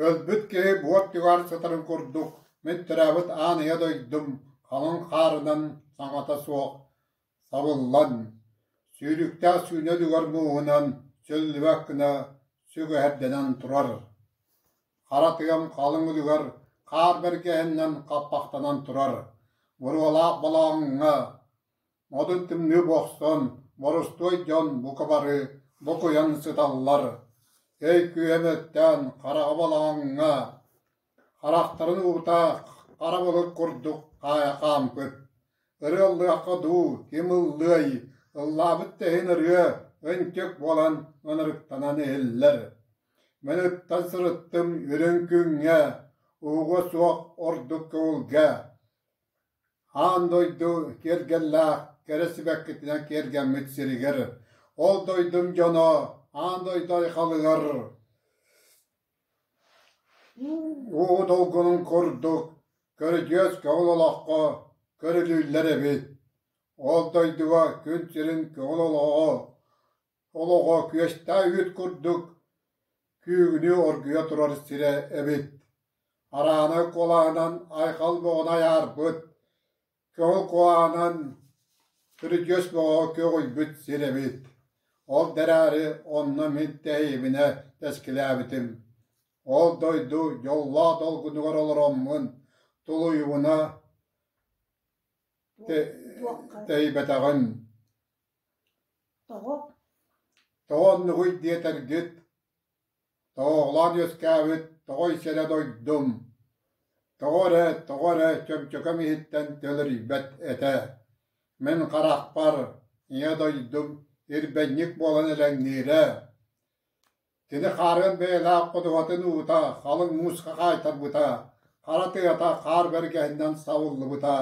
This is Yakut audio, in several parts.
Өлбүт киһи буор түгэҕэр сытарын курдук, мин төрөөбүт аан ийэ дойдум халыҥ хаарынан саҥата суох сабыллан, сүүрүктээх сүүнэ үлүгэр мууһунан сөллүбэт гына сүгэһэрдэнэн турар. Хара тыам халыҥ үлүгэр хаар бэргэһинэн хаппахтанан турар. Буруолаах балаҕаҥҥа Модун тымныы буохсон, боростуой дьон бука бары бокуйан сыталлар. Өй күүһэ мөлтөөн, хараҕа балаҕаҥҥа, харахтарын уута хара былыт курдук хаайа хаампыт. Ырыа ыллыахха дуу, ким ыллыай, ыллаабыт да иһин ырыа ынчык буолан ынырыктанан иһиллэр. Мин ыттан сырыттым үрүҥ күҥҥэ, ууга суох ордук көҥүлгэ. Аан дойду киэргэллээх кэрэ сибэккитинэн киэргэммит сиригэр, ол дойдум дьоно аан дойду айхалыгар уу долгунун курдук көрүдьүөс көҥүл олоххо көрүлүүллэр эбит. Ол дойдуга күн сирин көҥүл олоҕо олоҕо күөстээх үүт курдук күүгүнүү оргуйа турар сирэ эбит. Араанай куолаһынан айхал бөҕөнү айаарбыт, көҥүл куолаһынан түрүдүөс бөҕөҕө көҕүйбүт сир эбит. Ол да эрээри онно мин тэһиибинэ тэскилээбитим. Ол дойду дьоллоох долгунугар олороммун тулуйубуна тэйбэтэҕим. Тоҕо? Тоҕо оннугуй диэтэргит, тоҕоҕолоон үөскээбит тоҕой сирэ дойдум, тоҕо эрэ, тоҕо эрэ чөмчөкөм иһиттэн төлөрүйбэт этэ. Мин харахпар ийэ дойдум ирбэнньик буолан элэҥниирэ. Кини хаарыан бэйэлээх ходуһатын уута халыҥ мууска хаайтарбыта, хара тыата хаар бэргэһинэн сабыллыбыта,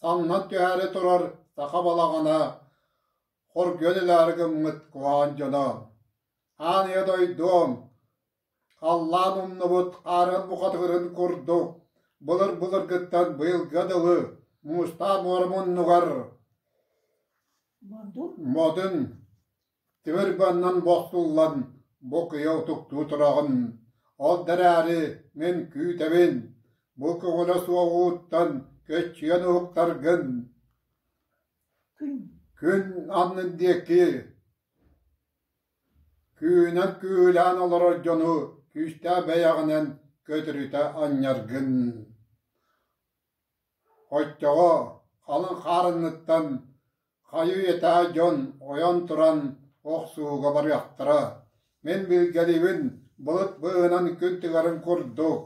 самнан түһээри турар саха балаҕана хоргуйан өлөөрү гыммыт куһаҕан дьоно. Аан ийэ дойдуом, халлаан умнубут хаарыан бухатыырын курдук, былыр-былыргыттан быйылга дылы муустаах муора муннугар модун Тимир быаннан бохсуллан бу кыйа утуктуу тураҕын, ол да эрээри мин күүтэбин, бу көҥүлэ суох ууттан көччүйэн уһуктаргын. Күн аннын диэки күүнэн күүһүлээн олорор дьону күүстээх бэйэҕинэн көтүрүтэ анньаргын. Оччоҕо халыҥ хаарыҥҥыттан хайыы-үйэтээ дьон ойон туран охсуһууга барыахтара. Мин билгэлиибин былыт быыһынан күн тыгарын курдук.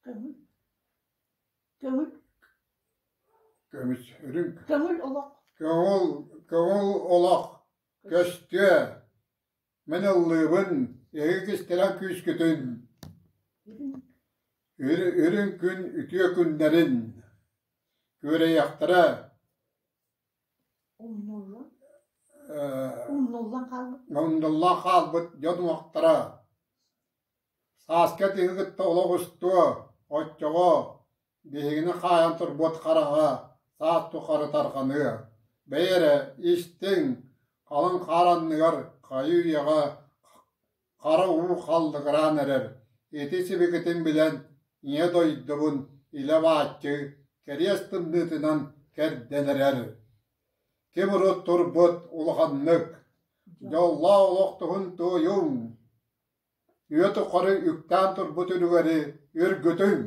Көҥүл. Көҥүл. Көмүс үрүҥ. Көҥүл олох. Көҥүл, көҥүл олох көстүө. Мин ыллыыбын, эһиги кистэлэҥ күүскүтүн, үрүҥ күн үтүө күннэрин, күөрэйэхтэрэ Умнуллан Умнуллан хаалбыт умнуллан хаалбыт дьон уҥуохтара Сааскы тыһы кытта олох устуо, оччоҕо биһигини хаайан турбут хараҥа саас тухары тарҕаныа. Бэйи эрэ, истиҥ, халыҥ хаар анныгар хайыы-үйэҕэ хара уу халлыгыраан эрэр. Ити сибикитин билэн, ийэ дойдубун илэ-бааччы кэриэс тымныытынан кэрдэн эрэр. Ким урут турбут улаханнык, дьоллоох олох туһун туойуҥ, Үйэ тухары үктээн турбут үлүгэри үргүтүҥ!